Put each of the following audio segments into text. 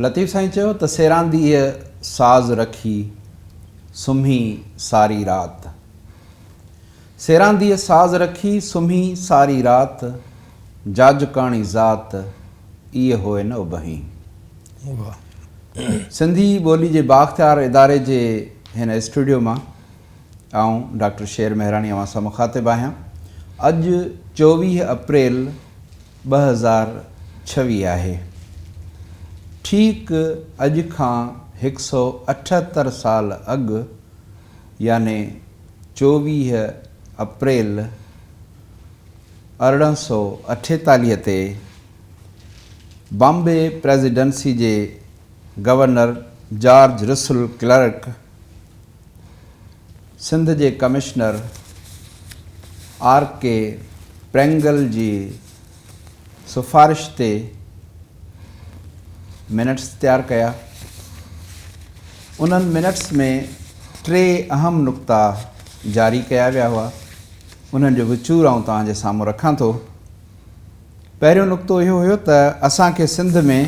لطيف سائين چيو ته سيرانديء ساز رکي سمهي ساري رات. سيرانديء ساز رکي سمهي ساري رات، جاجڪاڻي ذات، ايء هوء نه اڀهين. سنڌي ٻولي جي بااختيار اداري جي هن اسٽوڊيو مان آئون ڊاڪٽر شير مهراڻي اوهان سان مخاطب آهيان. اڄ 24 اپريل 2026 آهي. ٺيڪ اڄ کان 178 سال اڳ يعني 24 اپريل 1848 تي بامبي پريزيڊنسي جي گورنر جارج رسل ڪلرڪ سنڌ جي ڪمشنر آر ڪي پرينگل جي سفارش تي منٽس تيار ڪيا. انهن منٽس ۾ ٽي اهم نقطا جاري ڪيا ويا هئا. انهن جو وچور آئون توهان جي سامهون رکان ٿو. پهريون نقطو اهو هيو ته اسان کي سنڌ ۾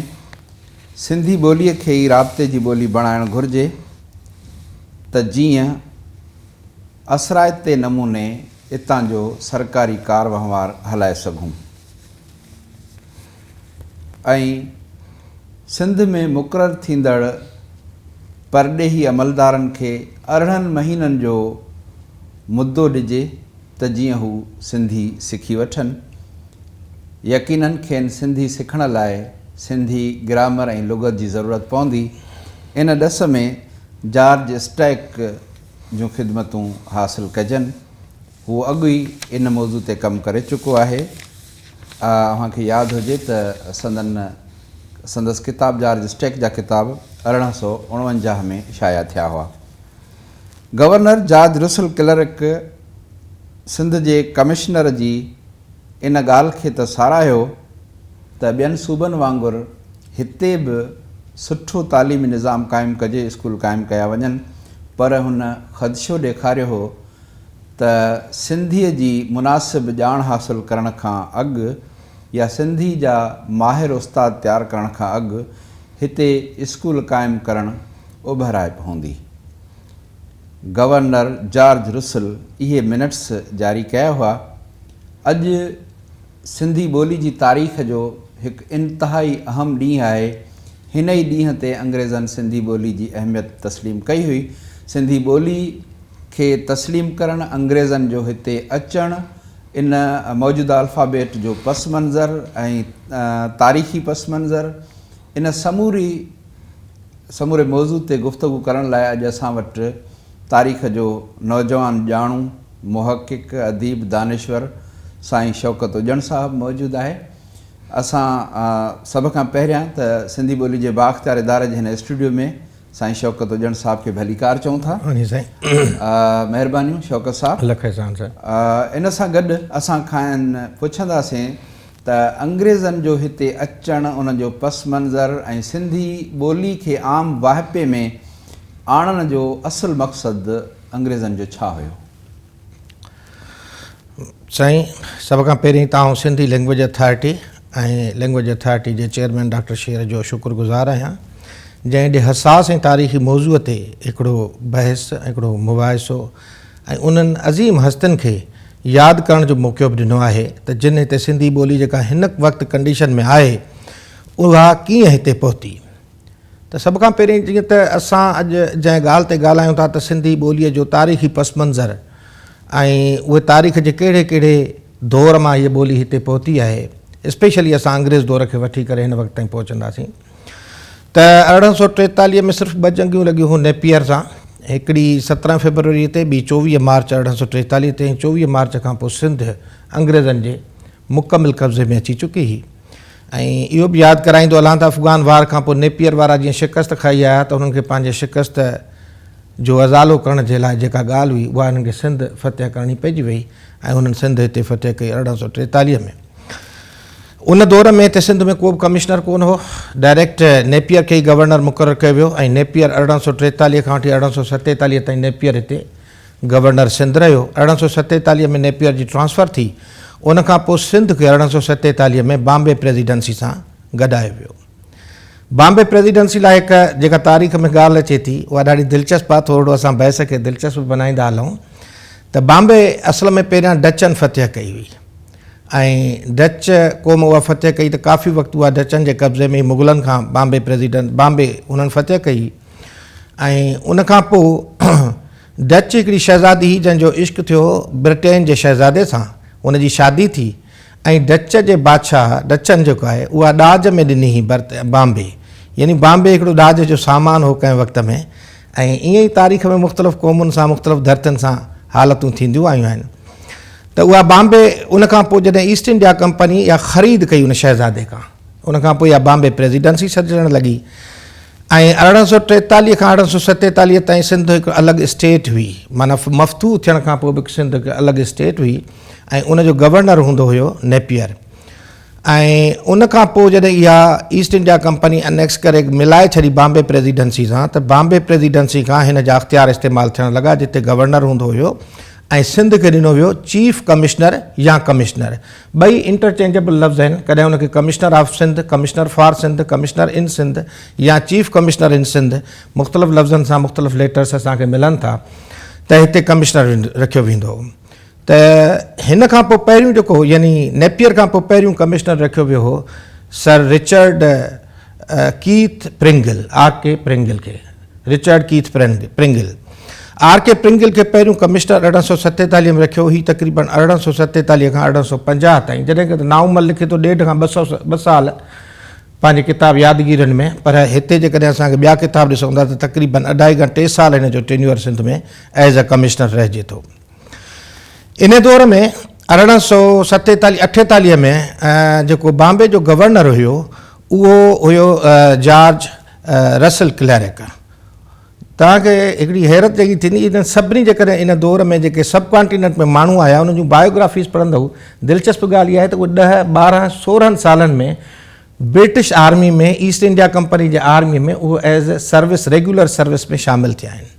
سنڌي ٻوليء کي ئي رابطي جي ٻولي بڻائڻ گهرجي ته جيئن اثرائتي نموني اتان جو سرڪاري ڪار وهنوار هلائي سگهون ۽ سنڌ ۾ مقرر ٿيندڙ پرڏيهي عملدارن کي 18 مهينن جو مدو ڏجي ته جيئن هو سنڌي سکي وٺن. يقيناً کين سنڌي سکڻ لاء سنڌي گرامر ۽ لغت جي ضرورت پوندي. ان ڏس ۾ جارج اسٽئڪ جون خدمتون حاصل ڪجن. هو اڳ ئي ان موضوع تي ڪم ڪري چڪو آهي. اوهان کي ياد هجي ته سندن سندس ڪتاب جارج اسٽئڪ جا ڪتاب 1849 ۾ شايع ٿيا هئا. گورنر جارج رسل ڪلرڪ سنڌ جي ڪمشنر جي ان ڳالهه کي ته ساراهيو ته ٻين صوبن وانگر هتي به سٺو تعليمي نظام قائم ڪجي، اسڪول قائم ڪيا وڃن پر هن خدشو ڏيکاريو هو ته سنڌيء جي مناسب ڄاڻ حاصل ڪرڻ کان اڳ يا سنڌي جا ماهر استاد تيار ڪرڻ کان اڳ هتي اسڪول قائم ڪرڻ اٻهرائپ هوندي. گورنر جارج رسل اهي منٽس جاري ڪيا هئا. اڄ سنڌي ٻولي جي تاريخ جو هڪ انتهائي اهم ڏينهن آهي. هن ئي ڏينهن تي انگريزن سنڌي ٻولي جي اهميت تسليم ڪئي هئي. سنڌي ٻولي کي تسليم ڪرڻ، انگريزن جو هتي اچڻ، ان موجوده الفابيٽ جو پس منظر ۽ تاريخي پس منظر، ان سموري سموري موضوع تي گفتگو ڪرڻ لاء اڄ اسان وٽ تاريخ جو نوجوان ڄاڻو، محقق، اديب، دانشور سائين شوڪت اڄڻ صاحب موجود آهي. اسان سڀ کان پهريان ته سنڌي ٻولي جي بااختيار اداري جي هن اسٽوڊيو ۾ سائين شوڪت اڄڻ صاحب کي ڀليڪار چئون ٿا. جي سائين. مهربانيون شوڪت صاحب. لک احسان سائين. ان سان گڏ اسان کانئن پڇنداسين ته انگريزن جو هتي اچڻ، ان جو پس منظر ۽ سنڌي ٻولي کي عام واهپي ۾ آڻڻ جو اصل مقصد انگريزن جو ڇا هيو؟ سائين سڀ کان پهرين ته آئون Sindhi language authority ۽ language authority جي چيئرمين ڊاڪٽر شير جو شڪر گذار آهيان جنهن ايڏي حساس ۽ تاريخي موضوع تي هڪڙو بحث هڪڙو مباحثو ۽ انهن عظيم هستين کي ياد ڪرڻ جو موقعو به ڏنو آهي ته جن هتي سنڌي ٻولي جيڪا هن وقت ڪنڊيشن ۾ آهي اها ڪيئن هتي پهتي ته سڀ کان پهرين جيئن ته اسان اڄ جنهن ڳالهه تي ڳالهايون ٿا ته سنڌي ٻوليء جو تاريخي پس منظر ۽ اهي تاريخ جي ڪهڙي ڪهڙي دور مان هيء ٻولي هتي پهتي آهي اسپيشلي اسان انگريز دور کي وٺي ڪري هن وقت تائين پهچنداسين ته 1843 ۾ صرف ٻه جنگيون لڳيون هيون نيپيئر سان، هڪڙي 17 فيبروري تي، ٻي 24 مارچ 1843 تي ۽ 24 مارچ کان پوء سنڌ انگريزن جي مڪمل قبضي ۾ اچي چڪي هئي ۽ اهو به ياد ڪرائيندو هلان ته افغان وار کان پوء نيپيئر وارا جيئن شڪست کائي آيا ته انهن کي پنهنجي شڪست جو ازالو ڪرڻ جي لاء جيڪا ڳالهه هئي اها انهن کي سنڌ فتح ڪرڻي پئجي وئي ۽ انهن سنڌ هتي فتح ڪئي 1843 ۾. ان دور ۾ هتي سنڌ ۾ ڪو به ڪمشنر ڪونه هو. ڊائريڪٽ نيپيئر کي ئي گورنر مقرر ڪيو ويو ۽ نيپيئر 1843 کان وٺي 1847 تائين نيپيئر هتي گورنر سنڌ رهيو. 1847 ۾ نيپيئر جي ٽرانسفر ٿي. ان کان پوء سنڌ کي 1847 ۾ بامبي پريزيڊنسي سان گڏايو ويو. بامبي پريزيڊنسي لاء هڪ جيڪا تاريخ ۾ ڳالهه اچي ٿي اها ڏاڍي دلچسپ آهي، ٿورڙو اسان بحث کي دلچسپ بنائيندا هلون ته بامبي اصل ۾ پهريان ڊچن فتح ڪئي هئي ۽ ڊچ قوم اها فتح ڪئي ته ڪافي وقت اها ڊچن جي قبضي ۾ مغلن کان بامبي پريزيڊنٽ بامبي انهن فتح ڪئي ۽ ان کان پوء ڊچ هڪڙي شهزادي هئي جنهن جو عشق ٿيو برٽين جي شهزادي سان، ان جي شادي ٿي ۽ ڊچ جي بادشاهه ڊچن جيڪو آهي اها ڏاج ۾ ڏني هئي برت بامبي يعني بامبي هڪڙو ڏاج جو سامان هو ڪنهن وقت ۾ ۽ ائين ئي تاريخ ۾ مختلف قومن سان مختلف ڌرتين سان حالتون ٿينديون آيون آهن ته اها بامبي ان کان پوء جڏهن ايسٽ انڊيا ڪمپني اها خريد ڪئي ان شهزادي کان ان کان پوء اها بامبي پريزيڊنسي سڏجڻ لڳي ۽ 1843 کان 1847 تائين سنڌ هڪ الڳ اسٽيٽ هئي معنيٰ مفتوح ٿيڻ کان پوء به سنڌ هڪ الڳ اسٽيٽ هئي ۽ ان جو گورنر هوندو هيو نيپيئر ۽ ان کان پوء جڏهن اها ايسٽ انڊيا ڪمپني انيڪس ڪري ملائي ڇڏي بامبي پريزيڊنسي سان ته بامبي پريزيڊنسي کان هن جا اختيار استعمال ٿيڻ لڳا جتي گورنر هوندو هيو ۽ سنڌ کي ڏنو ويو چيف ڪمشنر يا ڪمشنر ٻئي انٽرچينجبل لفظ آهن ڪڏهن ان کي commissioner of Sindh, commissioner for Sindh, commissioner in Sindh يا چيف ڪمشنر ان سنڌ مختلف لفظن سان مختلف ليٽرس اسان کي ملن ٿا ته هتي ڪمشنر رکيو ويندو هو ته هن کان پوء پهريون جيڪو يعني نيپيئر کان پوء پهريون ڪمشنر رکيو ويو هو sir Richard Keith Pringle, R K Pringle کي، Richard Keith Pringle, R K Pringle کي پهريون ڪمشنر 1847 ۾ رکيو. هي تقريبن 1847 کان 1850 تائين، جڏهن ڪه نائون مل لکي ٿو ڏيڍ کان ٻه سؤ ٻه سال پنهنجي ڪتاب يادگيرين ۾، پر هتي جيڪڏهن اسان کي ٻيا ڪتاب ڏسون ٿا ته تقريبن اڍائي کان ٽي سال هن جو tenure Sindh ۾ as a commissioner رهجي ٿو. انهي دور ۾ 1847 48 ۾ جيڪو بامبي جو گورنر هيو اهو هيو جارج رسل ڪليرڪ. توهان کي هڪڙي حيرت جهڙي ٿيندي انهن سڀني جيڪڏهن ان دور ۾ جيڪي سب ڪانٽيننٽ ۾ ماڻهو آيا انهن جون بايوگرافيز پڙهندؤ دلچسپ ڳالهه اها آهي ته اهي ڏهه ٻارهن سورهن سالن ۾ British army ۾ East India company جي آرمي ۾ اهو ايز سروس ريگيولر سروس ۾ شامل ٿيا آهن.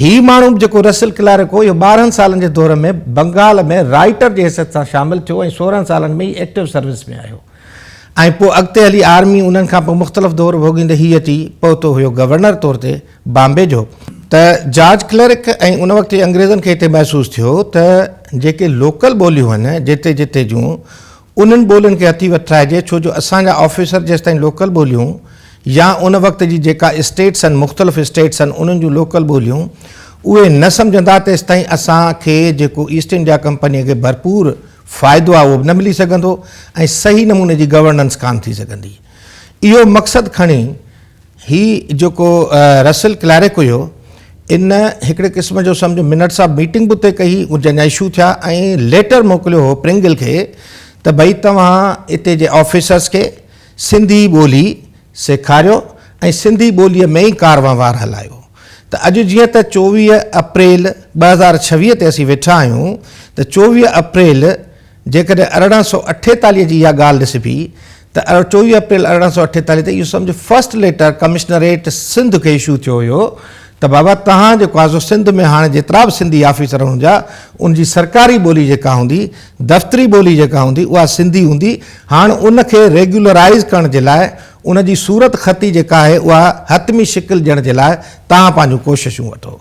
هي ماڻهو به جيڪو رسل ڪلارڪ هو اهو 12 سالن جي دور ۾ بنگال ۾ رائٽر جي حيثيت سان شامل ٿيو ۽ 16 سالن ۾ ئي ايڪٽو سروس ۾ آيو ۽ پوء اڳتي هلي آرمي انهن کان پوء مختلف دور ڀوڳيندي هي اچي پهتو هيو گورنر طور تي بامبي جو. ته جارج ڪلرڪ ۽ ان وقت جي انگريزن کي هتي محسوس ٿيو ته جيڪي لوڪل ٻوليون آهن جتي جتي جون انهن ٻولين کي هٿي وٺرائجي ڇو جو اسان جا آفيسر جيستائين لوڪل ٻوليون يا ان وقت جي جيڪا اسٽيٽس آهن مختلف اسٽيٽس آهن انهن جون لوڪل ٻوليون اهي نه سمجهندا تيستائين اسان کي جيڪو ايسٽ انڊيا ڪمپنيء کي ڀرپور فائدو آهي اهو به نه ملي سگهندو ۽ صحيح نموني جي گورننس ڪانه ٿي سگهندي اهو مقصد کڻي هي جيڪو رسل ڪلارڪ هيو ان هڪڙي قسم جو سمجهو منٽس آف ميٽنگ به اتي ڪئي جنهن جا اشو ٿيا ۽ ليٽر موڪليو هو پرنگل کي ته ڀئي توهان اتي جي آفيسرس کي سنڌي ٻولي سيکاريو ۽ سنڌي ٻوليء ۾ ئي ڪار وهنوار هلايو ته اڄ جيئن ته 24 اپريل 2026 تي اسين ويٺا آهيون ته 24 اپريل جيڪڏهن 1848 جي اها ڳالهه ڏسبي ته 24 اپريل 1848 تي اهو سمجهه فرسٽ ليٽر ڪمشنريٽ سنڌ کي اشو ٿيو هيو ته بابا توهان جيڪو آهي سو سنڌ ۾ هاڻي جيترا به سنڌي آفيسر هوندا ان جي سرڪاري ٻولي جيڪا هوندي دفتري ٻولي جيڪا هوندي اها سنڌي هوندي هاڻ ان کي ريگيولرائيز ڪرڻ جي لاء ان جي صورت خطي جيڪا آهي اها حتمي شڪل ڏيڻ جي لاء توهان پنهنجون ڪوششون وٺو.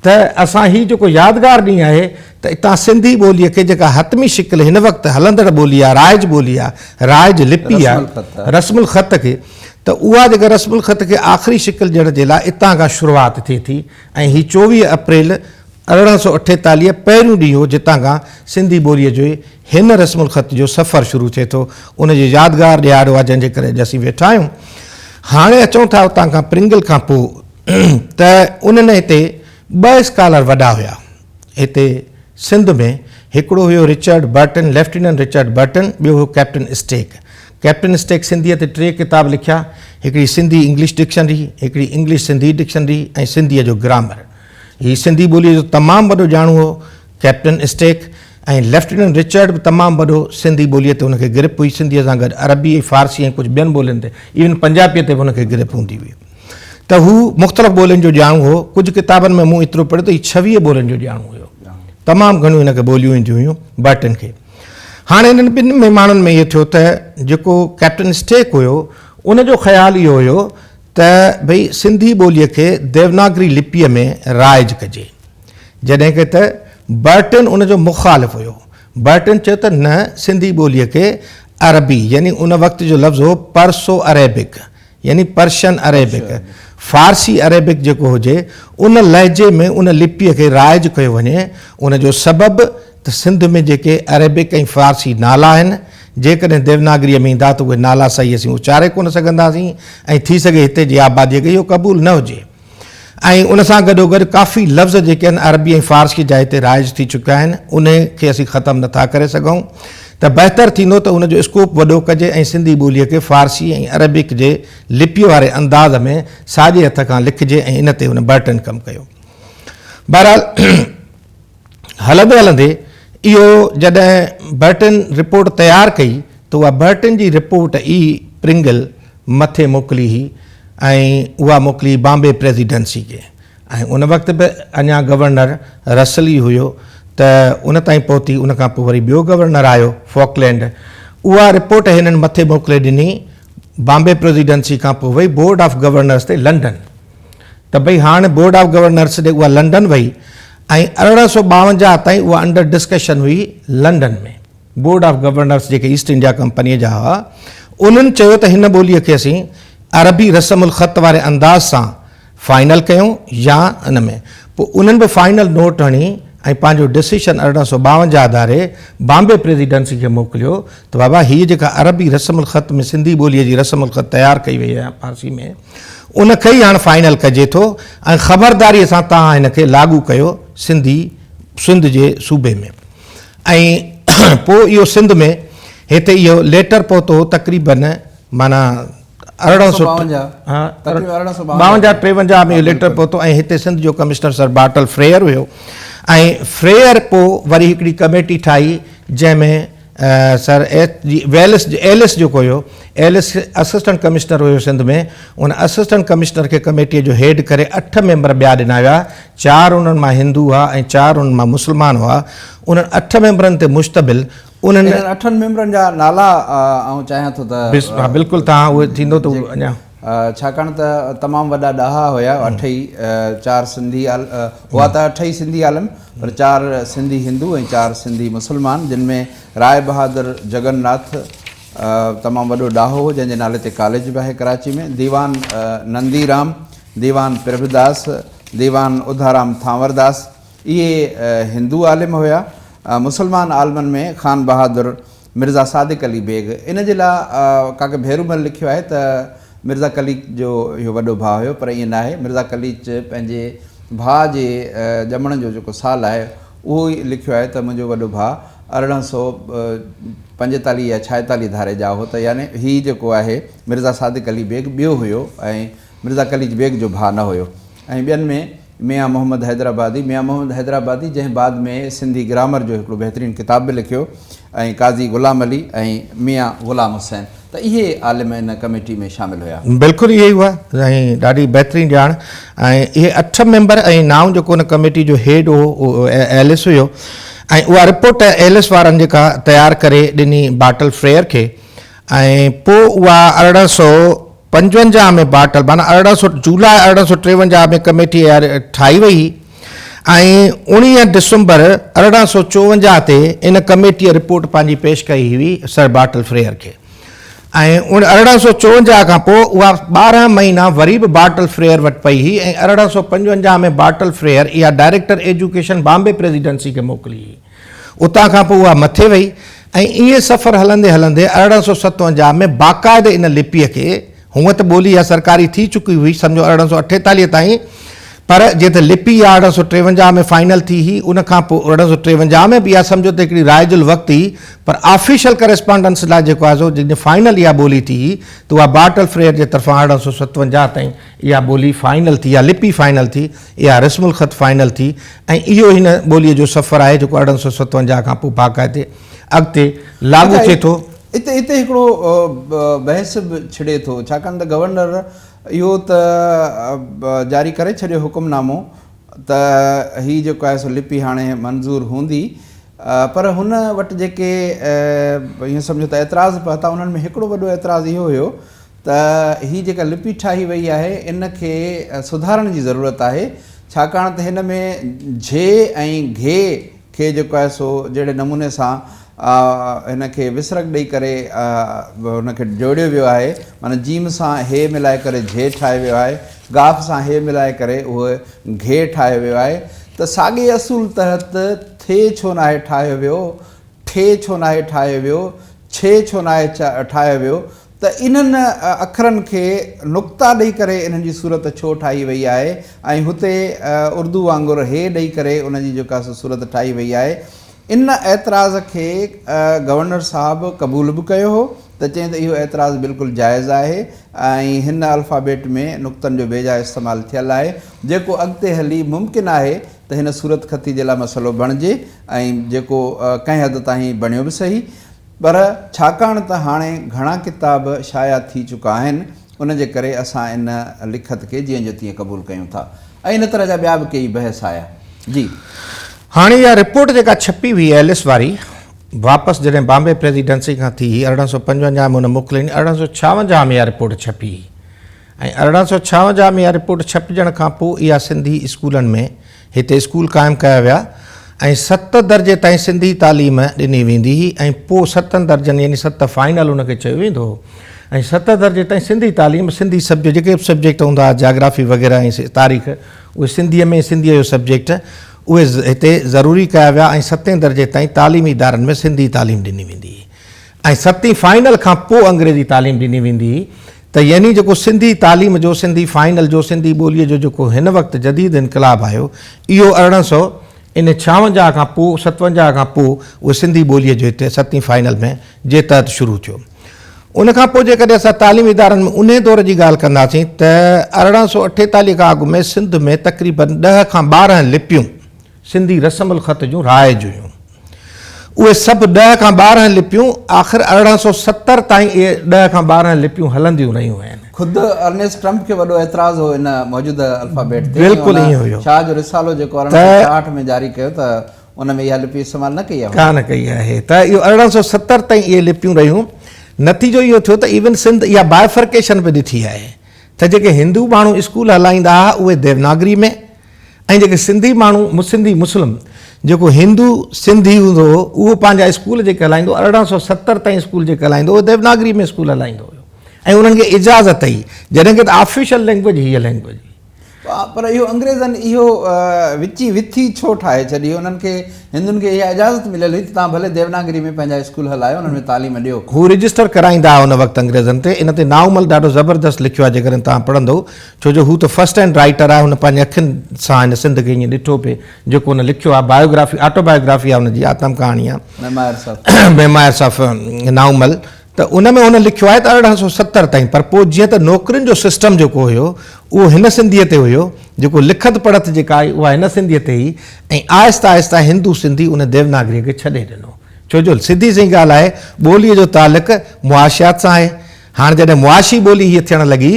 ته اسان هي جيڪو يادگار ڏينهن آهي ته اتان سنڌي ٻوليء کي جيڪا حتمي شڪل هن وقت هلندڙ ٻولي آهي، رائج ٻولي آهي، رائج لپي آهي، رسم الخط کي ته اها جيڪا رسم الخط کي آخري شڪل ڏيڻ جي لاء اتان کان شروعات ٿئي ٿي ۽ هي 24 اپريل 1848 پهريون ڏينهن هو جتان کان سنڌي ٻوليء جي هن رسم الخط جو سفر شروع ٿئي ٿو ان جو يادگار ڏهاڙو آهي جنهن جي ڪري اڄ اسين ويٺا آهيون. هاڻي اچون ٿا اتان کان پرنگل کان پوء ته انهن هتي ٻه اسڪالر وڏا هيا هتي سنڌ ۾ هڪڙو هيو Richard Burton, lieutenant Richard Burton, ٻيو هيو ڪئپٽن اسٽيڪ. ڪئپٽن اسٽيڪ سنڌيء تي ٽي ڪتاب لکيا، هڪڙي سنڌي انگلش ڊڪشنري، هڪڙي انگلش سنڌي ڊڪشنري ۽ سنڌيء جو گرامر. هي سنڌي ٻوليء جو تمام وڏو ڄاڻو هو ڪئپٽن اسٽيڪ ۽ ليفٽيننٽ رچرڊ به تمام وڏو سنڌي ٻوليء تي هن کي گرپ هئي، سنڌيء سان گڏ عربي ۽ فارسي ۽ ڪجهه ٻين ٻولين تي ايون پنجابيء تي به هن کي گرپ هوندي هئي. ته هو مختلف ٻولين جو ڄاڻو هو. ڪجهه ڪتابن ۾ مون ايترو پڙهيو ته هي 26 ٻولين جو ڄاڻو هيو. تمام گهڻيون هن کي ٻوليون اينديون هيون برٽن کي. هاڻي انهن ٻن ۾ ماڻهن ۾ اهو ٿيو ته جيڪو ڪئپٽن اسٽيڪ هيو ان جو خيال اهو هيو ته ڀئي سنڌي ٻوليء کي ديوناگري لپيء ۾ رائج ڪجي. جڏهن ڪه ته برٽن ان جو مخالف هيو. برٽن چيو ته نه سنڌي ٻوليء کي عربي يعني ان وقت جو لفظ هو پرسو اريبڪ يعني پرشن اريبڪ، فارسي اريبڪ جيڪو هجي ان لهجي ۾ ان لپيء کي رائج ڪيو وڃي. ان جو سبب ته سنڌ ۾ جيڪي اريبڪ ۽ فارسي نالا آهن جيڪڏهن ديوناگريء ۾ ايندا ته اهي نالا صحيح اسين اچاري ڪونه سگهنداسين ۽ ٿي سگهي هتي جي آباديء کي اهو قبول نه هجي ۽ ان سان گڏوگڏ ڪافي لفظ جيڪي آهن عربي ۽ فارسيء جا هتي رائج ٿي چڪا آهن انهي کي اسين ختم نه ٿا ڪري سگهون ته بهتر ٿيندو ته ان جو اسڪوپ وڏو ڪجي ۽ سنڌي ٻوليء کي فارسي ۽ اريبڪ جي لپيء واري انداز ۾ ساڄي هٿ کان لکجي ۽ ان تي هن برٽن ڪم ڪيو. بهرحال هلندي هلندي اهو جڏهن برٽن رپورٽ تيار ڪئي ته اها برٽن جي رپورٽ ئي پرنگل مٿي موڪلي هئي ۽ اها موڪلي بامبي پريزيڊنسي کي ۽ ان وقت به اڃا گورنر رسل ئي هيو ته ان تائين پهتي. ان کان پوء وري ٻيو گورنر آيو فوڪلينڊ، اها رپورٽ هنن مٿي موڪلي ڏني. بامبي پريزيڊنسي کان پوء وئي بورڊ آف گورنرس تي لنڊن ته ڀئي هاڻ بورڊ آف گورنرس ڏي اها لنڊن وئي ۽ 1852 تائين اها انڊر ڊسڪشن هئي لنڊن ۾. بورڊ آف گورنرس جيڪي ايسٽ انڊيا ڪمپنيء جا هئا انهن چيو ته هن ٻوليء کي اسين عربي رسم الخط واري انداز سان فائنل ڪيون يا ان ۾ پوء انهن به فائنل نوٽ هڻي ۽ پنهنجو ڊسيشن 1852 ڌاري بامبي پريزيڊنسي کي موڪليو ته بابا هيء جيڪا عربي رسم الخط ۾ سنڌي ٻوليء جي رسم الخط تيار ڪئي وئي آهي فارسي ۾ ان کي ئي هاڻ فائنل ڪجي ٿو ۽ خبرداريء سان توهان هن کي لاڳو ڪيو سنڌي سنڌ جي صوبي ۾. ۽ پوء اهو سنڌ ۾ هتي اهو ليٽر پهتو هو تقريبن معنيٰ 1852 53 ۾ اهو ليٽر پهتو ۽ هتي سنڌ جو ڪمشنر سر بارٽل فريئر هيو ۽ فريئر پوء وري هڪڙي ڪميٽي ٺاهي جنهن ۾ sir H G Wells Ellis جيڪو هيو ايلس اسسٽنٽ ڪمشنر هيو سنڌ ۾ ان اسسٽنٽ ڪمشنر کي ڪميٽيء جو هيڊ ڪري اٺ ميمبر ٻيا ڏنا ويا چار انهن مان هندو هئا ۽ چار انهن مان مسلمان هئا. انهن اٺ ميمبرن تي مشتمل انهن. انهن اٺن ميمبرن جا نالا آئون چاهيان ٿو ته. ها بلڪل توهان اهي ٿيندو ته اڃا. ڇاڪاڻ ته تمام وڏا ڏاها هيا اٺئي، چار سنڌي هئا ته اٺئي سنڌي عالم پر چار سنڌي هندو ۽ چار سنڌي مسلمان جن ۾ راء بهادر جگن ناٿ تمام وڏو ڏاهو هو جنهن جي نالي تي ڪاليج به آهي ڪراچي ۾، ديوان نندي رام، ديوان پرڀداس، ديوان اڌارام ٿانورداس، اهي هندو عالم هيا. مسلمان عالمن ۾ خان بهادر مرزا صادق علي بيگ، ان جي لاء ڪاڪي ڀيرومل لکيو آهي ته مرزا قليچ جو اهو وڏو ڀاء هيو پر ائين ناهي، مرزا قليچ پنهنجي ڀاء جي ڄمڻ جو جيڪو سال آهي اهو ئي لکيو آهي ته منهنجو وڏو ڀاء 1845 يا 46 ڌاري ڄائو هو ته يعني هي جيڪو آهي مرزا صادق علي بيگ ٻيو هيو ۽ مرزا قليچ بيگ جو ڀاء نه هيو ۽ ٻين ۾ ميان محمد حيدرآبادي، ميان محمد حيدرآبادي جنهن بعد ۾ سنڌي گرامر جو هڪڙو بهترين ڪتاب به لکيو ۽ قاضي غلام علي ۽ ميان غلام حسين ته اهي عالم ان ڪميٽي ۾ شامل هيا. بلڪل اهي ئي هئا ۽ ڏاڍي بهترين ڄاڻ ۽ اهي اٺ ميمبر ۽ نائون جيڪو ان ڪميٽي جو هيڊ هو اهو ايلس هيو ۽ اها رپورٽ ايلس وارن جيڪا تيار ڪري ڏني بارٽل فريئر کي ۽ پوء اها 1855 ۾ بارٽل معنيٰ 1800 جولاء 1853 ۾ ڪميٽي اها ٺاهي وئي ۽ 19 ڊسمبر 1854 تي ان ڪميٽيء رپورٽ پنهنجي پيش ڪئي هئي سر بارٽل فريئر کي ۽ 1854 کان پوء اها 12 مهينا وري به بارٽل فريئر وٽ پئي هئي ۽ 1855 ۾ بارٽل فريئر اها ڊائريڪٽر ايجوڪيشن بامبي پريزيڊنسي کي موڪلي هئي. اتان کان پوء اها مٿي وئي ۽ ائين سفر هلندي هلندي 1857 ۾ باقاعدي ان لپيء کي، هونء ته ٻولي اها سرڪاري ٿي چڪي هئي سمجهو 1848 تائين، پر جيئن ته لپي اها 1853 ۾ فائنل ٿي هئي، ان کان پوء 1853 ۾ به اها سمجهو ته هڪڙي رائج الوقت هئي، پر آفيشل ڪريسپانڊنس لاء جيڪو آهي سو جڏهن فائنل اها ٻولي ٿي هئي ته اها بارٽل فريئر جي طرفان 1857 تائين اها ٻولي فائنل ٿي، اها لپي فائنل ٿي، اها رسم الخط فائنل ٿي ۽ اهو هن ٻوليء جو سفر آهي جيڪو 1857 کان پوء باقاعدي اڳتي لاڳو ٿئي ٿو. اتي اتي هڪڙو بحث به ڇڙي ٿو ڇاڪاڻ ته گورنر اهو ته جاري ڪري ڇڏيو حڪم نامو ته هي جيڪو آهي سو لپي هاڻي منظور هوندي پر هن وٽ جيڪي ائين سمجهو ته اعتراض پهتا انهن ۾ هڪڙو وڏو اعتراض اهو هيو ته هي جيڪا لپي ٺاهي وئي آهي ان کي سڌارڻ جي ضرورت آهي ڇاڪاڻ ته هن ۾ جھي ۽ گھي کي جيڪو آهي سو جهڙي نموني سان هن کي وسرڳ ڏئي ڪري هن کي جوڙيو ويو آهي معنيٰ جيم سان هي ملائي ڪري جھي ٺاهيو ويو آهي گاف سان هي ملائي ڪري اهو گھي ٺاهيو ويو آهي ته ساڳئي اصول تحت ٿي ڇو ناهي ٺاهيو ويو ٺي ڇو ناهي ٺاهيو ويو، ڇي ڇو ناهي ٺاهيو ويو ته انهن اکرن کي نقطا ڏئي ڪري انهن جي صورت ڇو ٺاهي وئي آهي ۽ هتي اردو وانگر هي ڏئي ڪري ان جي جيڪا سو صورت ٺاهي وئي آهي. ان اعتراض کي گورنر صاحب قبول به ڪيو هو ته چيائين ته اهو اعتراض بلڪل جائز آهي ۽ هن الفابيٽ ۾ نقطن جو بيجا استعمال ٿيل آهي جيڪو اڳتي هلي ممڪن آهي ته هن صورتخطي جي لاء مسئلو بڻجي ۽ جيڪو ڪنهن حد تائين بڻيو به سهي پر ڇاڪاڻ ته هاڻي گهڻا ڪتاب شايع ٿي چڪا آهن ان جي ڪري اسان ان لکت کي جيئن جو تيئن قبول ڪيون ٿا ۽ ان طرح جا ٻيا به ڪيئي بحث آيا. جي. هاڻي اها رپورٽ جيڪا ڇپي هئي ايلس واري واپس جڏهن بامبي پريزيڊنسي کان ٿي هئي 1855 ۾ هن موڪلي 1856 ۾ اها رپورٽ ڇپي هئي ۽ 1856 ۾ اها رپورٽ ڇپجڻ کان پوء اها سنڌي اسڪولن ۾ هتي اسڪول قائم ڪيا ويا ۽ ست درجي تائين سنڌي تعليم ڏني ويندي هئي ۽ پوء ستن درجن يعني ست فائنل ان کي چيو ويندو هو ۽ ست درجي تائين سنڌي تعليم سنڌي سبجيڪٽ جيڪي به سبجيڪٽ هوندا هئا جاگرافي وغيره ۽ تاريخ اهي سنڌيء ۾ سنڌيء جو سبجيڪٽ اهي هتي ضروري ڪيا ويا ۽ ستين درجي تائين تعليمي ادارن ۾ سنڌي تعليم ڏني ويندي هئي ۽ ستين فائنل کان پوء انگريزي تعليم ڏني ويندي هئي ته يعني جيڪو سنڌي تعليم جو، سنڌي فائنل جو، سنڌي ٻوليء جو جيڪو هن وقت جديد انقلاب آيو، اهو ارڙهن سئو ان ڇاونجاهه کان پوء، ستونجاهه کان پوء اهو سنڌي ٻوليء جو هتي ستين فائنل ۾ جي تحت شروع ٿيو. ان کان پوء جيڪڏهن اسان تعليمي ادارن ۾ انهي دور جي ڳالهه ڪنداسين ته 1848 کان اڳ ۾ سنڌ ۾ تقريباً ڏهه کان ٻارهن لپيون سنڌي رسم الخط جون رائج هيون. اهي سڀ ڏهه کان 12 لپيون آخر 1870 تائين اهي ڏهه کان 12 لپيون هلنديون رهيون آهن. خود ارنيسٽ ٽرمپ کي وڏو اعتراض هو ان موجوده الفابيٽ تي ۽ بلڪل ائين هن هيو. شاهه جو رسالو جيڪو 1866 ۾ جاري ڪيو ته ان ۾ اها لپي استعمال نه ڪئي آهي. ڪانه ڪئي آهي ته اهو 1870 تائين اهي لپيون رهيون. نتيجو اهو ٿيو ته ايون سنڌ اها بائفرڪيشن به ڏٺي آهي ته جيڪي هندو ماڻهو اسڪول هلائيندا هئا اهي ديوناگري ۾ ۽ جيڪي سنڌي ماڻهو سنڌي مسلم جيڪو هندو سنڌي هوندو هو اهو پنهنجا اسڪول جيڪي هلائيندو هو 1870 تائين اسڪول جيڪي هلائيندو هو ديوناگري ۾ اسڪول هلائيندو هيو ۽ انهن کي اجازت هئي جڏهن ڪي ته آفيشل لينگويج هيء لينگويج هئي. پر اهو انگريزن اهو وچي وٿي ڇو ٺاهي ڇڏي انهن کي هندن کي اها اجازت مليل هئي ته توهان ڀلي ديوناگري ۾ پنهنجا اسڪول هلايو انهن ۾ تعليم ڏيو. هو رجسٽر ڪرائيندا هئا ان وقت انگريزن تي ان تي نائومل ڏاڍو زبردست لکيو آهي جيڪڏهن توهان پڙهندو ڇو جو هو ته فرسٽ هينڊ رائيٽر آهي، هن پنهنجي اکين سان هن سنڌ کي ائين ڏٺو پئي، جيڪو هن لکيو آهي، بايوگرافي، آٽو بايوگرافي آهي هن جي، آتم ڪهاڻي آهي، ميمائرس آف نائومل، ته ان ۾ هن لکيو آهي ته 1870 تائين، پر پوء جيئن ته نوڪرين جو سسٽم جيڪو هيو، اهو هن سنڌيء تي هيو، جيڪو لکت پڙهت جيڪا آئي، اها هن سنڌيء تي هئي ۽ آهستي آهستي هندو سنڌي ان ديوناگريء کي ڇڏي ڏنو، ڇو جو سڌي سنئين ڳالهه آهي، ٻوليء جو تعلق معاشيات سان آهي، هاڻ جڏهن معاشي ٻولي هيء ٿيڻ لڳي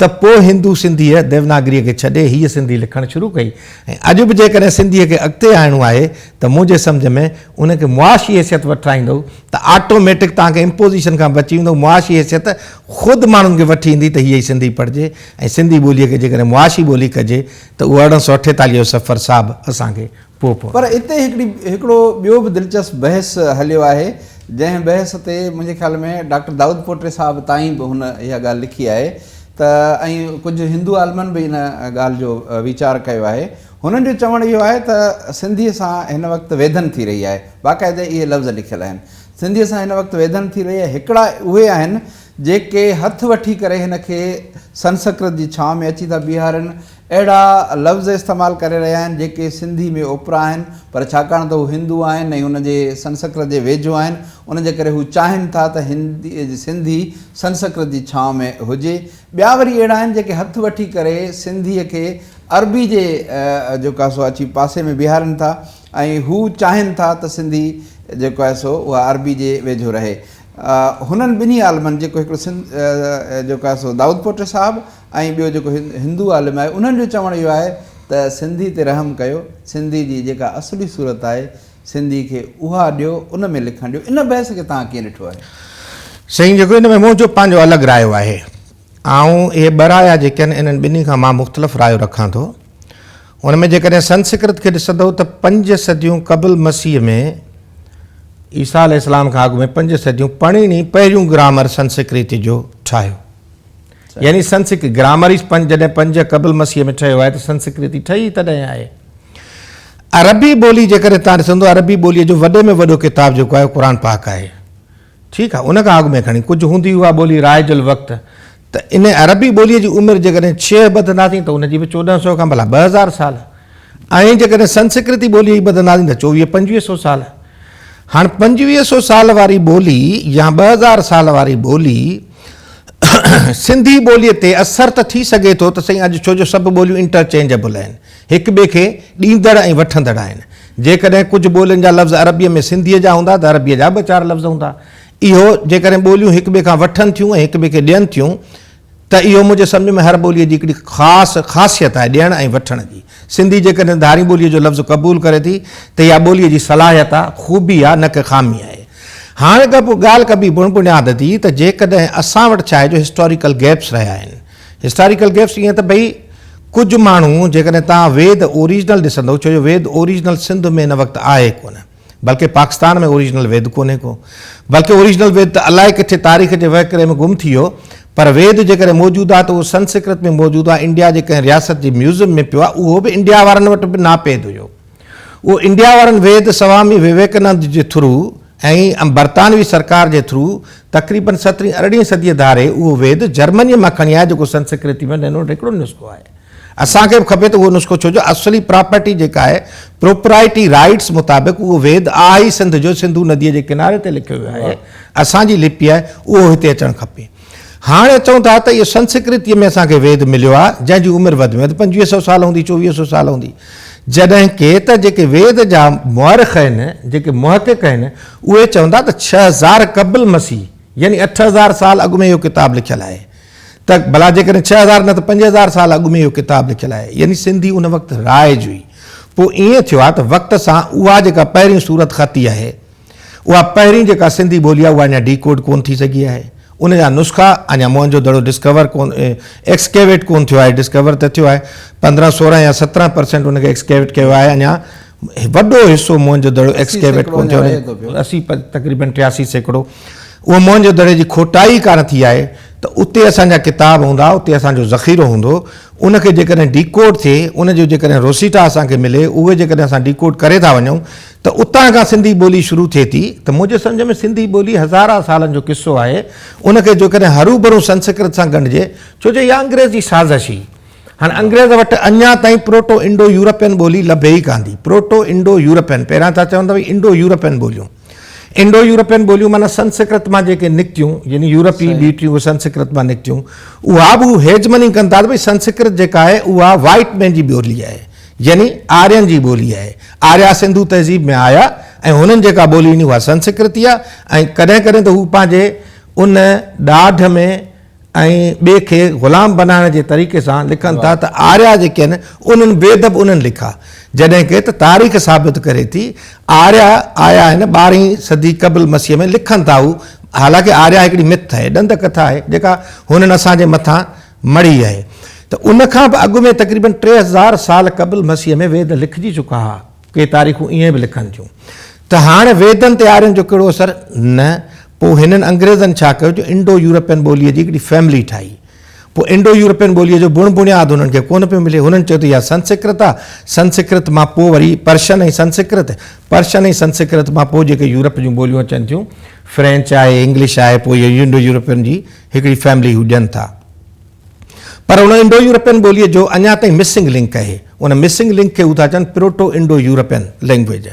ته پوء هندو سنڌيء ديوناگريء کي ڇڏي هيء سنڌي لکڻ شروع ڪئي ۽ اڄ به جيڪڏهن سنڌيء کي اڳتي آڻڻو آهي ته منهنجي سمجهه ۾ ان کي معاشي حيثيت وٺرائيندؤ ته آٽوميٽڪ توهان کي امپوزيشن کان بچي ويندؤ معاشي حيثيت خود ماڻهن کي وٺي ايندي ته هيء ئي سنڌي پڙهجي ۽ سنڌي ٻوليء کي جيڪڏهن معاشي ٻولي ڪجي ته اهو 1848 جو سفر صاحب اسان کي پوء پوء. پر اتي هڪڙي هڪڙو ٻيو به دلچسپ بحث هليو آهي، جنهن بحث تي منهنجي خيال ۾ ڊاڪٽر دائود پوٽي صاحب تائين به هن اها ڳالهه لکي آهي ته ۽ ڪجهه هندو عالمن به ان ڳالهه جو ويچار ڪيو آهي. هنن جو چوڻ اهو آهي ته سنڌيء سان هن وقت ويڌن ٿي رهي آهي. باقاعده اهي لفظ لکيل آهن. سنڌيء سان هن وقت ويڌن ٿي رهي آهي. هڪڙا اهي آهن جيڪي هٿ وٺي ڪري هن کي سنسڪرت جي ڇانو ۾ اچي ٿا بيهارين. اهڙا لفظ استعمال ڪري رهيا آهن جيڪي سنڌي ۾ اوپرا آهن پر ڇاڪاڻ ته هو هندو آهن ۽ ان جي سنسڪرت جي ويجهو آهن ان جي ڪري هو چاهين ٿا ته هندي سنڌي سنسڪرت جي ڇانو ۾ هجي. ٻيا وري اهڙا آهن جيڪي هٿ وٺي ڪري سنڌيء کي عربي جي جيڪو آهي سو اچي پاسي ۾ بيهارين ٿا ۽ هو چاهين ٿا ته سنڌي جيڪو آهي سو اها عربي جي ويجهو رهي. هنن ٻنهي عالمن جيڪو هڪڙو سنڌ جيڪو آهي سو دائود پوٽي صاحب ۽ ٻيو جيڪو هندو عالم آهي انهن جو چوڻ اهو آهي ته سنڌي تي رحم ڪيو، سنڌي جي جيڪا اصلي صورت آهي سنڌي کي اها ڏيو، ان ۾ لکڻ ڏيو. ان بحث کي توهان ڪيئن ڏٺو آهي؟ سائين جيڪو ان ۾ منهنجو پنهنجو الڳ رايو آهي. آئون اهي ٻه رايا جيڪي آهن انهن ٻنهي کان مان مختلف رايو رکان ٿو. ان ۾ جيڪڏهن سنسڪرت کي ڏسندؤ ته پنج صديون قبل مسيح ۾ عيسيٰ عليه السلام کان اڳ ۾ پنج صديون پڻيني پهريون گرامر سنسڪرتي جو ٺاهيو. يعني سنسڪرت گرامر ئي پنج جڏهن پنج قبل مسيح ۾ ٺهيو آهي ته سنسڪرتي ٺهي ئي تڏهن آهي. عربي ٻولي جيڪڏهن توهان ڏسندو عربي ٻوليء جو وڏي ۾ وڏو ڪتاب جيڪو آهي قرآن پاڪ آهي. ٺيڪ آهي ان کان اڳ ۾ کڻي ڪجهه هوندي اها ٻولي رائج الوقت ته ان عربي ٻوليء جي عمر جيڪڏهن ڇهه ٻڌنداسين ته ان جي به 1400 کان ڀلا 2000 سال ۽ جيڪڏهن سنسڪرتي ٻوليء جي ٻڌنداسين ته چوويهه پنجويهه سو سال. هاڻ پنجويهه سو سال واري ٻولي يا 2000 سال واري ٻولي سنڌي ٻوليء تي اثر ته ٿي سگهي ٿو ته سائين اڄ ڇو جو سڀ ٻوليون انٽرچينجبل آهن هڪ ٻئي کي ڏيندڙ ۽ وٺندڙ آهن. جيڪڏهن ڪجهه ٻولين جا لفظ عربيء ۾ سنڌيء جا هوندا ته عربيء جا ٻه چار لفظ هوندا. اهو جيڪڏهن ٻوليون هڪ ٻئي کان وٺن ٿيون ۽ هڪ ٻئي کي ڏين ٿيون ته اهو منهنجي سمجهه ۾ هر ٻوليء جي هڪڙي خاص خاصيت آهي ڏيڻ ۽ وٺڻ جي. سنڌي جيڪڏهن ڌاري ٻوليء جو لفظ قبول ڪري ٿي ته اها ٻوليء جي صلاحيت آهي، خوبي آهي نه ڪه خامي آهي. هاڻ ڳالهه ڪبي بڻ بڻياد جي ته جيڪڏهن اسان وٽ ڇا آهي جو هسٽاريڪل گيپس رهيا آهن. هسٽاريڪل گيپس ائين ته ڀئي ڪجهه ماڻهو جيڪڏهن توهان ويد اوريجنل ڏسندؤ ڇو جو ويد اوريجنل سنڌ ۾ هن وقت آهي ڪونه بلڪه پاڪستان ۾ اوريجنل ويد ڪونهي ڪو بلڪه اوريجنل ويد ته الائي ڪٿي تاريخ جي وهڪري ۾ گم ٿي ويو پر ويد جيڪڏهن موجود آهي ته اهو سنسڪرت ۾ موجود آهي انڊيا جي ڪنهن رياست جي ميوزم ۾ پيو آهي اهو به انڊيا وارن وٽ به ناپيد هيو اهو انڊيا وارن ويد سوامي وويڪانند جي ٿرو ۽ برطانوي سرڪار جي ٿرو تقريبن سترهين ارڙهين صديء ڌاري اهو ويد جرمنيء مان کڻي آيا جيڪو سنسڪرتي ۾ هنن وٽ هڪڙو نسخو آهي. اسان کي به کپي ته اهو نسخو ڇو جو اصلي پراپرٽي جيڪا آهي پروپرائٽي رائيٽس مطابق اهو ويد آهي ئي سنڌ جو سنڌو نديء جي ڪناري تي لکيو ويو آهي اسان جي لپي آهي اهو هتي اچڻ کپي. هاڻ اچون ٿا ته اهو سنسڪرتيء ۾ اسان کي ويد مليو آهي، جنهن جي عمر وڌ ۾ وڌ 25 سئو سال هوندي، 24 سئو سال هوندي. جڏهن ڪي ته جيڪي ويد جا مؤرخ آهن، جيڪي محقق آهن، اهي چون ٿا ته 6000 قبل مسيح يعني 8000 سال اڳ ۾ اهو ڪتاب لکيل آهي. ته ڀلا جيڪڏهن 6000 نه ته 5000 سال اڳ ۾ اهو ڪتاب لکيل آهي، يعني سنڌي ان وقت رائج هئي. پوء ائين ٿيو آهي ته وقت سان اها جيڪا پهرين صورتخطي آهي، اها پهرين جيڪا سنڌي ٻولي آهي اها اڃا ڊي ڪوڊ ڪونه ٿي سگهي آهي. ان جا نسخا اڃا موهن جو دڙو ڊسڪور ڪونه ايڪسڪيويٽ ڪونه ٿيو آهي ڊسڪور ته ٿيو آهي 15 16 يا 17 پرسينٽ ان کي ايڪسڪيويٽ ڪيو آهي اڃا وڏو حصو موهن جو دڙو ايڪسڪيويٽ ڪونه ٿيو آهي 80 تقريبن 83% اهو موهن جو دڙي جي کوٽائي ڪانه ٿي آهي ته اتي اسان جا ڪتاب هوندا اتي اسان جو ذخيرو هوندو ان کي جيڪڏهن ڊي ڪوڊ ٿئي ان جو جيڪڏهن روسيٽا اسان کي ملي اهي جيڪڏهن اسان ڊي ڪوڊ ڪري ٿا وڃون ته اتان کان سنڌي ٻولي شروع ٿئي ٿي ته منهنجي سمجهه ۾ سنڌي ٻولي هزارها سالن جو قصو آهي ان کي جيڪڏهن هروڀرو سنسڪرت سان ڳنڍجي ڇو جو اها انگريزي سازش هئي هاڻي انگريز وٽ اڃا تائين پروٽو انڊو يورپين ٻولي لڀي ئي ڪانه ٿي پروٽو انڊو يورپين پهريان ٿا چون ته ڀئي انڊو يورپين ٻوليون انڊو يورپين ٻوليون معنيٰ سنسڪرت مان جيڪي نڪتيون يعني يورپي ٻي ٽيون اهي سنسڪرت مان نڪتيون اها به هو هيجمني ڪن ٿا ته ڀئي سنسڪرت جيڪا آهي اها وائيٽ مين جي ٻولي آهي يعني آرين جي ٻولي آهي. آريا سنڌو تهذيب ۾ آيا ۽ هنن جيڪا ٻولي ڏني اها سنسڪرتي آهي ۽ ڪڏهن ڪڏهن ته هو پنهنجي ان ڏاڍ ۾ ۽ ٻئي کي غلام بنائڻ جي طريقي سان لکن ٿا ته آريا جيڪي آهن انهن ويد به انهن لکا جڏهن ڪي ته تاريخ ثابت ڪري ٿي آريا آيا آهن ٻارهين صدي قبل مسيح ۾ لکن ٿا هو حالانڪه آريا هڪڙي مٿ آهي ڏند ڪٿا آهي جيڪا هنن اسان جي مٿان مڙهي آهي ته ان کان به اڳ ۾ تقريباً 3000 سال قبل مسيح ۾ ويد لکجي چڪا هئا. ڪي تاريخون ائين به لکن ٿيون ته هاڻ ويدن تي آرين جو ڪهڙو اثر؟ نه، پوء هنن انگريزن ڇا ڪيو جو انڊو يورپين ٻوليء جي هڪڙي فيملي ٺاهي. پوء انڊو يورپين ٻوليء جو بڻ بڻياد هنن کي ڪونه پيو ملي. هنن چيو ته اها سنسڪرت آهي. سنسڪرت مان پوء وري پرشن ۽ سنسڪرت، پرشن ۽ سنسڪرت مان پوء جيڪي يورپ جون ٻوليون اچن ٿيون، فرينچ آهي، انگلش آهي، پوء اهي انڊو يورپين جي هڪڙي فيملي هو ڏين ٿا. پر ان انڊو يورپين ٻوليء جو اڃا تائين مسنگ لنڪ آهي. ان مسنگ لنڪ کي هو ٿا چون پروٽو انڊو يورپين لينگويج.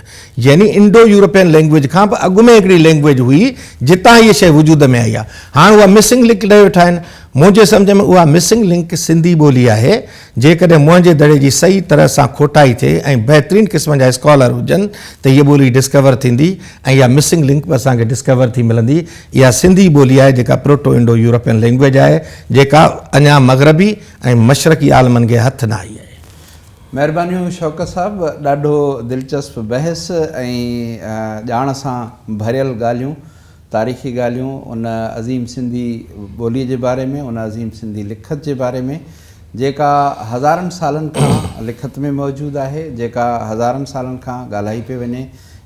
يعني انڊو يورپين لينگويج کان به اڳ ۾ هڪڙي لينگويج هئي جتان هيء شيء وجود ۾ آئي آهي. هاڻ اها مسنگ لنڪ ڏئي ويٺا آهن. منهنجي سمجهه ۾ اها مسنگ لنڪ سنڌي ٻولي آهي. جيڪڏهن موهن جي دڙي جي صحيح طرح سان کوٽائي ٿئي ۽ بهترين قسم جا اسڪالر هجن ته هيء ٻولي ڊسڪور ٿيندي ۽ اها مسنگ لنڪ به اسان کي ڊسڪور ٿي ملندي. اها سنڌي ٻولي آهي جيڪا پروٽو انڊو يورپين لينگويج آهي جيڪا اڃا مغربي ۽ مشرقي عالمن کي هٿ نه آئي آهي. مهربانيون شوڪت صاحب ڏاڍو دلچسپ بحث ۽ ڄاڻ سان ڀريل ڳالهيون. تاريخي ڳالهيون ان عظيم سنڌي ٻوليء جي باري ۾، ان عظيم سنڌي لکت جي باري ۾، جيڪا هزارن سالن کان لکت ۾ موجود آهي، جيڪا هزارن سالن کان ڳالهائي پئي وڃي.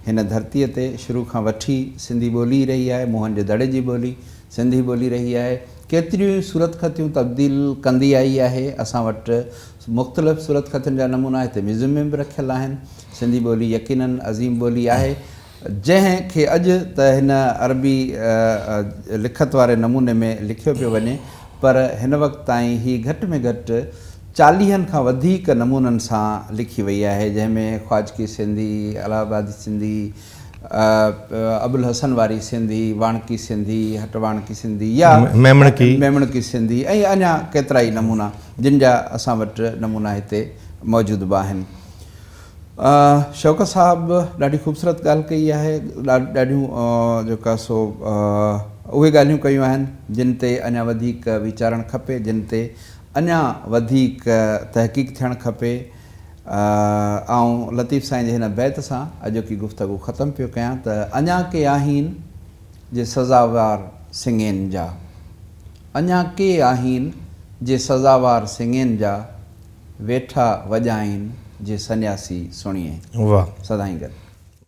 هن ڌرتيء تي شروع کان وٺي سنڌي ٻولي ئي رهي آهي، موهن جي دڙي جي ٻولي سنڌي ٻولي رهي آهي. ڪيتريون ئي صورتخطيون تبديل ڪندي آئي آهي. اسان وٽ مختلف صورتخطين جا نمونا هتي ميوزيم ۾ به رکيل آهن. سنڌي ٻولي يقيناً عظيم ٻولي آهي، جنهن کي اڄ ته هن عربي لکت واري نموني ۾ لکيو پيو وڃي، پر هن وقت تائين هي گهٽ ۾ گهٽ چاليهن کان وڌيڪ نمونن سان لکي وئي آهي، جنهن ۾ خواجڪي سنڌي، الهه آبادي سنڌي، ابوالحسن واري سنڌي، واڻڪي سنڌي، هٽ واڻڪي سنڌي يا ميمڻڪي ميمڻڪي سنڌي ۽ اڃا ڪيترائي نمونا، جن جا اسان وٽ نمونا هتي موجود به آهن. شوڪت صاحب ڏاڍي خوبصورت ڳالهه ڪئي آهي، ڏاڍيون جيڪا سو اهي ڳالهيون ڪيون آهن جن تي اڃا وڌيڪ ويچارڻ کپي، جن تي اڃا وڌيڪ تحقيق ٿيڻ کپي. آئون لطيف سائين جي هن بيت سان اڄوڪي گفتگو ختم پيو ڪيان ته اڃا ڪي آهين جي سزاوار سڱين جا، اڃا ڪي آهين جي سزاوار سڱين جا، ويٺا وڄائين جي سنياسي سڻيين. واھ. سدائين گڏ.